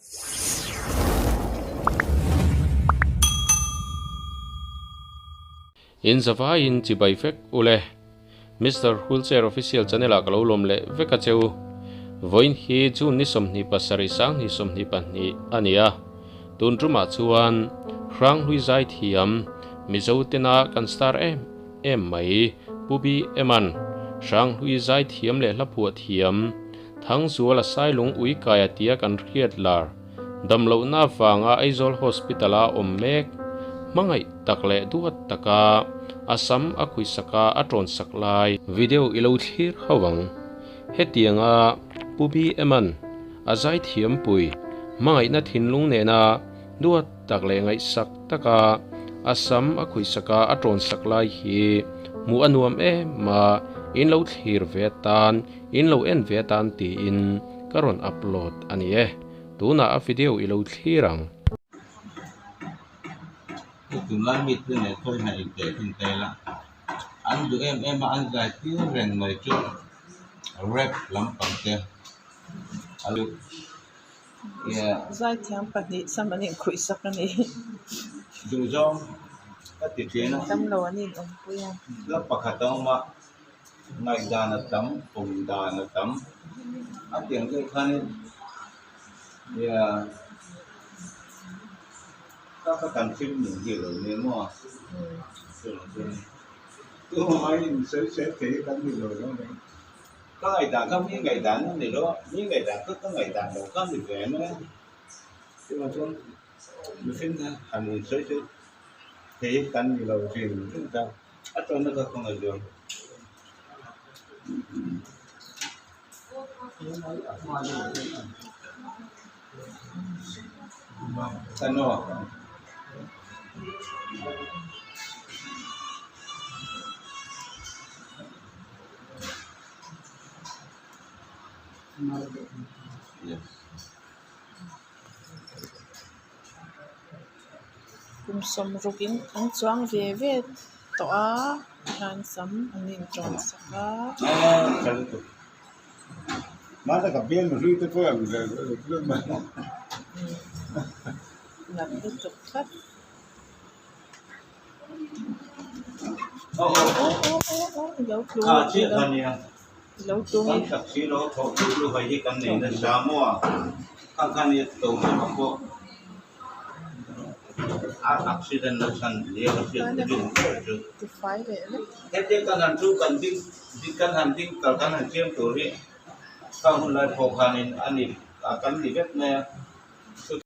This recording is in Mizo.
In zavaiin chibai vek ule. Mister Wheelchair Official channel ah ka lo lawm leh vek a che u. Vawiin hi June ni 27 2022 a ni a. Tun tumah chuan Hranghlui Zaithiam Mizo tena kan star em em mai Pu BM-a'n Hranghlui Zaithiam leh Hlaphuah thiam Thangzuala Sailung Uikaia tia kan hriat lar damlohna avanga Aizawl Hospital-a awm mek hmangaih tak leh duat taka a sam a khuisaka a tawnsak lai video i lo thlir ho ang. Hetianga Pu BM-a'n a zaithiampui hmangaihna thinlung nena duat tak leh ngaihsak taka a sam a khuisaka a tawnsak lai hi hmuh a nuam em a, in lo thlir ve atan In lo en ve atan tiin ka rawn upload a ni e. Tunah a video i lo thlir ang. Hei tunlai mi te nen pawh hian inteh hun ta ila an duh em em a an zai tir reng mai chu rap lampang te a lu yeah. Zaithiam pahnih sam an inkhuih sak a ni. Duhzawng ka ti thin a. Damlo an inawmpui a. Hla pakhat a awm a. Ngaihdan a tam, pawm dan a tam. A tiang deuh khanin nia ka ka kan film ning hi lo nia maw Tumah in sawi sawi thei hi kan ni lo lo mai. Ka ngaihdan kha mi ngaihdan a ni lo, mi ngaihdan kha ka ngaihdan lo kha a ni ve mai a. Chuvang chuan mihring han insawi sawi thei hi kan ni lo hrim hrim ta. A tawnna kha ka ngaihtuah. Ano? Yes. Kum sawmrukin an chuang ve ve tawh a tihian sam an intawn sak a. Nalh lutuk tlat. Aw aw aw aw i lo tlung a i lo tlung e. Tifai leh vek.